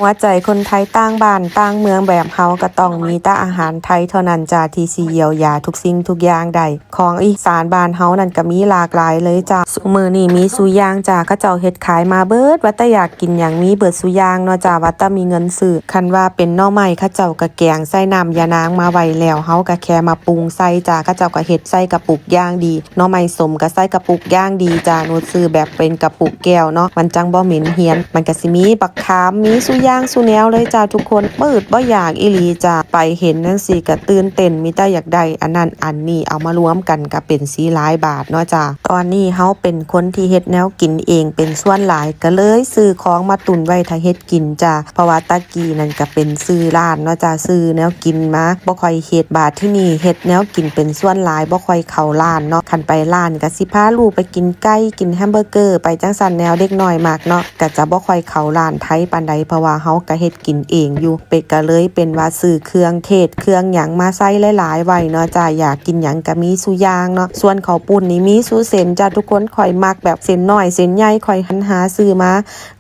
ຫົວໃຈຄົນໄທຕ່າງບ້ານຕ່າງເມືອງແບບເຮົາ ກໍຕ້ອງມີແຕ່ອາຫານໄທເທົ່ານັ້ນຈ້າ ທີ່ຊິຢຽວຢາທຸກສິ່ງທຸກຢ່າງໄດ້. ຂອງອີສານບ້ານເຮົານັ້ນກໍມີຫຼາກຫຼາຍເລີຍຈ້າ. ຊຸມື້ນີ້ມີຊຸຢ່າງຈ້າ ເຂົາເຈົ້າເຮັດຂາຍມາເບິດ ວ່າແຕ່ຢາກກິນຫຍັງມີເບິດຊຸຢ່າງເນາະຈ້າ ວ່າແຕ່ມີເງິນຊື້. ຄັນວ່າເປັນໜໍ່ໄມ້ ເຂົາເຈົ້າກໍແກງໃສ່ນ້ຳຢານາງມາໄວ້ແລ້ວ ເຮົາກໍແຄ່ມາປຸງໃສ່ຈ້າ. ເຂົາເຈົ້າກໍເຮັດໃສ່ກະປຸກຢ່າງດີ. ໜໍ່ໄມ້ສົ້ມກໍໃສ່ກະປຸກຢ່າງດີຈ້າ ໜູຊື້ແບບເປັນກະປຸກແກ້ວເນາະ ມັນຈັ່ງບໍ່ເໝັນຫຽນ. ມັນກໍຊິມີບັກຂາມ ມີຊຸຢ່າງຊຸແນວເລີຍຈ້າທຸກຄົນ. ບໍ່ອຶດບໍ່ຢາກອີ່ຫຼີຈ້າ ໄປເຫັນຈັ່ງຊີ້ກໍຕື່ນເຕັ້ນ ມີແຕ່ຢາກໄດ້ອັນນັ້ນອັນນີ້ ເອົາມາລວມກັນກໍເປັນສີ່ຫຼາຍບາດເນາະຈ້າ. ຕອນນີ້ເຮົາເປັນຄົນທີ່ເຮັດແນວກິນເອງເປັນສ່ວນຫຼາຍ ກໍເລີຍຊື້ຂອງມາຕຸນໄວ້ຖ້າເຮັດກິນຈ້າ. ເພາະວ່າຕະກີ້ນັ້ນກໍເປັນຊື່ຮ້ານເນາະຈ້າ ຊື່ແນວກິນມາ ບໍ່ຄ່ອຍເຮັດ. ບາດທີນີ້ເຮັດແນວກິນເປັນສ່ວນຫຼາຍ ບໍ່ຄ່ອຍເຂົ້າຮ້ານເນາະ. ຄັນໄປຮ້ານກໍຊິພາລູກໄປກິນໄກ່ ກິນແຮມເບີເກີ ໄປຈັ່ງຊັ້ນແນວເດັກນ້ອຍມັກເນາະ. ກໍຈະບໍ່ຄ່ອຍເຂົ້າຮ້ານໄທປານໃດ ເພາະວ່າເຮົາກໍເຮັດກິນເອງຢູ່. ເປັກກໍເລີຍເປັນວ່າຊື້ເຄື່ອງເທດ ເຄື່ອງຫຍັງມາໃສ່ຫຼາຍໆໄວ້ເນາະຈ້າ. ຢາກກິນຫຍັງກໍມີຊຸຢ່າງເນາະ. ສ່ວນເຂົ້າປຸ້ນນີ້ມີຊຸເສັ້ນຈ້າທຸກຄົນ. ຂ້ອຍມັກແບບເສັ້ນນ້ອຍເສັ້ນໃຫຍ່ ຂ້ອຍຫັນຫາຊື້ມາ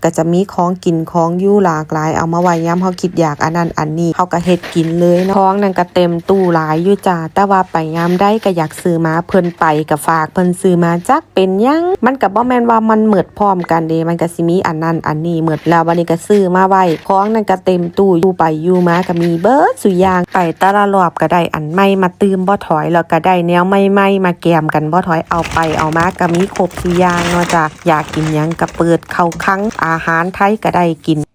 ກໍຈະມີຂອງກິນຂອງຢູ່ຫຼາກຫຼາຍ ເອົາມາໄວ້ຍາມເຮົາຄິດຢາກອັນນັ້ນອັນນີ້ ເຮົາກໍເຮັດກິນເລີຍເນາະ. ຂອງນັ້ນກໍເຕັມຕູ້ຫຼາຍຢູ່ຈ້າ ແຕ່ວ່າໄປຍາມໃດກໍຢາກຊື້ມາ. ເພິ່ນໄປກໍຝາກເພິ່ນຊື້ມາ ຈັກເປັນຫຍັງ ມັນກໍບໍ່ແມ່ນວ່າມັນໝົດພ້ອມກັນເດ້ ມັນກໍຊິມີອັນນັ້ນອັນນີ້ໝົດ. ແລ້ວບັດນີ້ກໍຊື້ມາໄວ້ ຂອງນັ້ນກໍເຕັມຕູ້ ຢູ່ໄປຢູ່ມາກໍມີເບິດຊຸຢ່າງ. ໄປແຕ່ລະລອບກໍໄດ້ອັນໃໝ່ມາຕື່ມບໍ່ຖອຍ ແລ້ວກໍໄດ້ແນວໃໝ່ໆມາແກ້ມກັນບໍ່ຖອຍ. ເອົາໄປເອົາມາກໍມີຄົບຊຸຢ່າງເນາະຈ້າ. ຢາກກິນຫຍັງກໍເປີດເຂົ້າຄັງ ອາຫານໄທກໍໄດ້ກິນ.